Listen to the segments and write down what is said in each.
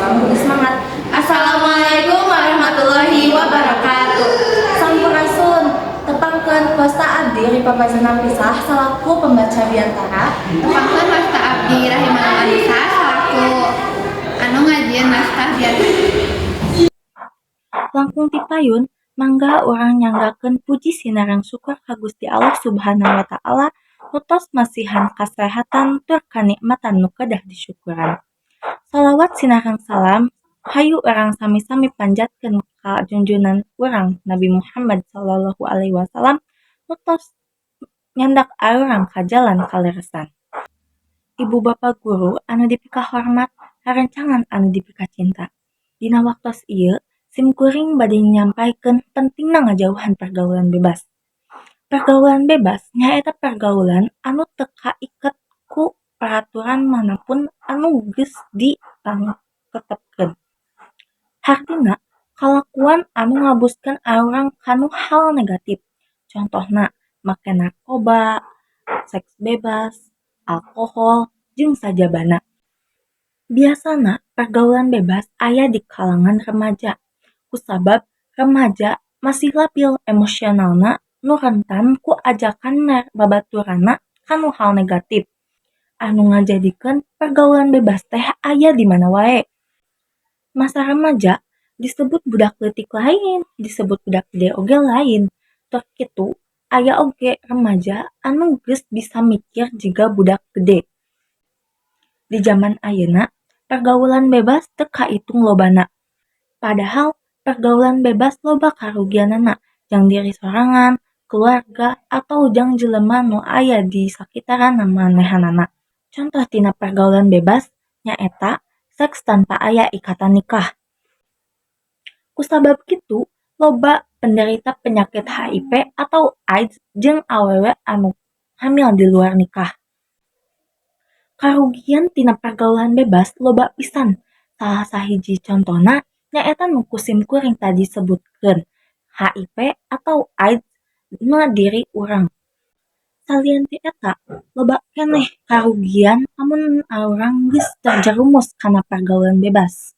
Salam kudu semangat. Assalamualaikum warahmatullahi wabarakatuh. Sampurasun. Tepangkeun, wasta abdi Ripa Mazana Pisah salaku pembaca biantara. Tepangkeun, wasta abdi Rahimah Anissa salaku anu ngajieun naskah biantara. Langkung ti payun, mangga urang nyanggakeun puji sinareng syukur ka Gusti Allah Subhanahu wa Ta'ala nu tos masihan kasehatan tur kanikmatan nu kedah disyukuran. Shalawat sinareng salam hayu urang sami-sami panjatkeun ka junjungan urang Nabi Muhammad shallallahu alaihi wasallam nu tos nyandak arurang ka jalan kaleresan. Ibu bapa guru anu dipikahormat, rerencangan anu dipikacinta. Dina waktos ieu sim kuring bade nyampaikeun pentingna ngajauhan pergaulan bebas. Pergaulan bebas nyaeta pergaulan anu teu kaiket ku peraturan manapun anu geus ditetepkeun. Hartina kalakuan anu ngabuskeun arurang kanu hal negatif, contohna make narkoba, seks bebas, alkohol, jeung sajabana. Biasana pergaulan bebas aya di kalangan remaja, kusabab remaja masih labil emosionalna nu rentan ku ajakan babaturanna kanu hal negatif, anu ngajadikeun pergaulan bebas teh aya di mana wae. Masa remaja disebut budak leutik lain, disebut budak gede oge lain, tur kitu aya oge remaja anu geus bisa mikir jiga budak gede. Di jaman ayeuna pergaulan bebas teu kaitung lobana. Padahal pergaulan bebas loba karugianana jang diri sorangan, keluarga, atau jang jelema nu aya di sakitaran manehanana. Contoh tina pergaulan bebas nyaeta seks tanpa aya ikatan nikah. Kusabab kitu, loba penderita penyakit HIV atau AIDS jeung awewe anu hamil di luar nikah. Karugian tina pergaulan bebas loba pisan, salah sahiji contona nyaeta nu ku sim kuring tadi disebutkeun, HIV atau AIDS na diri urang. Salian ti eta, loba keneh karugian lamun urang geus terjerumus kana pergaulan bebas.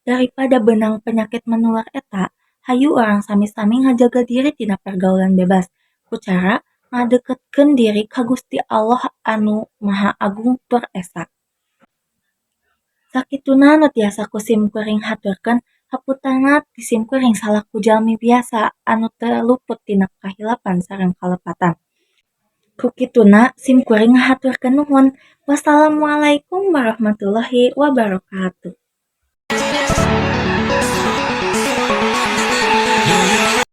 Daripada beunang penyakit menular eta, hayu urang sami-sami ngajaga diri tina pergaulan bebas ku cara ngadeketkeun diri ka Gusti Alloh Anu Maha Agung tur Esa. Sakituna nu tiasa ku sim kuring haturkeun, hapuntenna ti sim kuring salaku jalmi biasa anu teu luput tina kahilapan sareng kalepatan. Ku kituna sim kuring ngahaturkeun nuhun. Wassalamualaikum warahmatullahi wabarakatuh.